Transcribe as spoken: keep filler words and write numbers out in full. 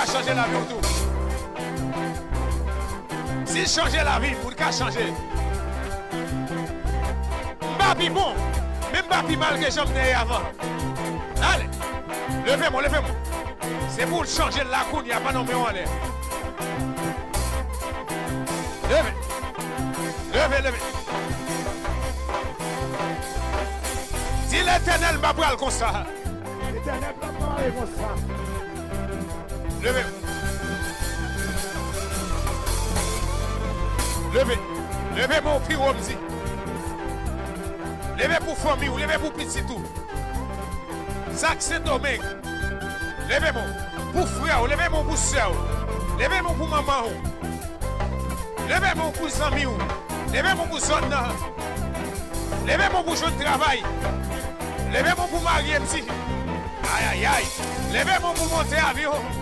ka chanje lavi w tou. Si l chanje lavi m, ou ka chanje. M pa pi bon, men m pa pi mal ke jan m te ye avan. Ale, leve men w, leve men w. Se pou w chanje l la kounye a, pa nan men w anlè. Leve. Leve, leve. Di Letènèl, m pa pral konsa. Letènèl pa pale konsa. Leve. Leve. Leve men w pi wo, m di. Leve pou fanmi w, leve pou pitit ou. Zak Sendomeng. Leve men w pou frè w, leve men w pou sè w. Leve men w pou manman w. Leve men w pou zanmi w. Leve men w pou zòn nan. Leve men w pou jwenn travay. Leve men w pou marye, m di. Ayayay. Leve men w pou monte avyon.